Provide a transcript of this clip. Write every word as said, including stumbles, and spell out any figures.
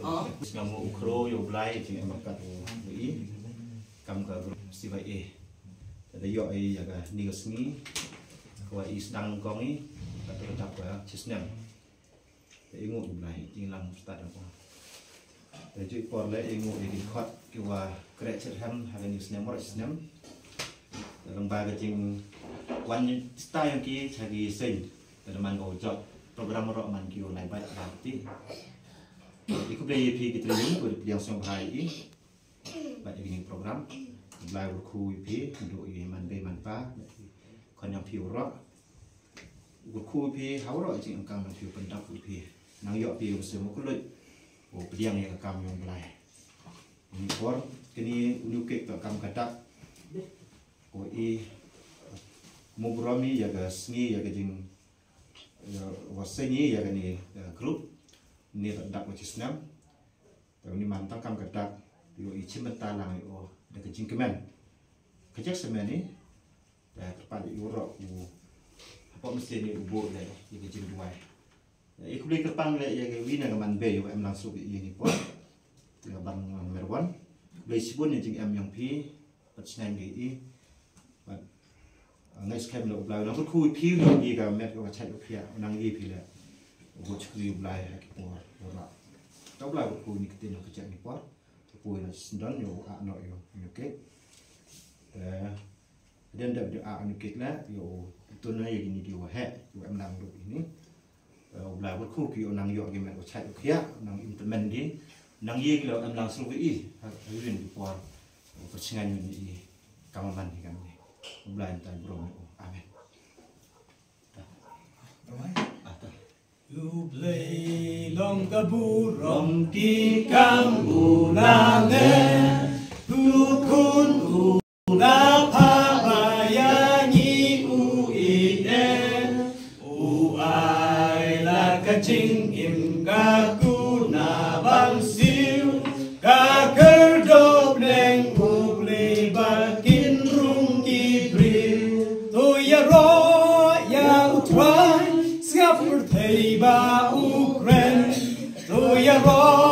Sngewbha u khro ïa u Blai jingem kat u i kam ka group C Y A. Te da ïoh i ïa ka ni ka sngi ka wa i sdang kong i ka tu ka dap ka chisnem. Te i ngu u Blai i lang stad ko. Te ju i por le i ngu i di khot ki wa kreh chit hem ha ka ni snem mor chisnem. Te lang ba ka jing wan sta yang ki cha ki seng. Te man ko jok program ro man ki u lai bai ba ti. I khublei ïa phi ki trei yung ko di pliang song bhai i. Bad ïa kini program Blai u kyrkhu ïa phi, ndu i man bei man pa. Khon ïa phi u rok u kyrkhu ïa phi, ha u rok i jingkam ïa phi u pyndap ïa phi. Nang ïoh phi u sem u khlem u pdiang ïa ka kam ïong Blai. Ni por kini u new cake to kam ka dak. Ko i mu burom i ïa ka sngi ïa ka jing ïa wa sngi ïa ka ni group ni to dak wa chisnem. Te u ni man tang kam ka dak ïa u i chim bynta lang ïa u da ka jingkmen. Ka jek semen i te kyrpad ïa u rok u hapok mesti ni u bo le ïa ka jingduwai. I khublei kyrpang le ïa ka wi na ka man bei u em lang suk ïa ni por. Te ka ban lang merwan. Khublei shibun ïa jingem ïong phi pat sneng ki i. Bad ngai skhem le u Blai u nang kyrkhu ïa phi u nang ïa ka met ka chait u khia u nang ïa phi le u chukri u Blai ha ki por u rok. Ta u Blai u kyrkhu ni kti no ka chait ni por. Te pui na sendon ïa u a no ïa u ke. Te den da ïa a ni kit la ïa u tun na ïa ni di wa he ïa u em lang ru ni. U Blai u kyrkhu ki u nang ïoh ki met u chait u khia u nang implement di nang ïa ki la em lang sru ki i ha rin ki por u pyrchngan ni i kam man ni kam ni. U Blai ta bro ni. Amen. U Blai long ka burom ki kam u la ne tu kun u la pha ba ïa ngi u i e u ai la ka jingim ka kuna ban siew ka kyrdoh neng u Blei ba kin rung ki briew. To ïaroh ïa u Trai sngap pyrthei ba u kren. To ïaroh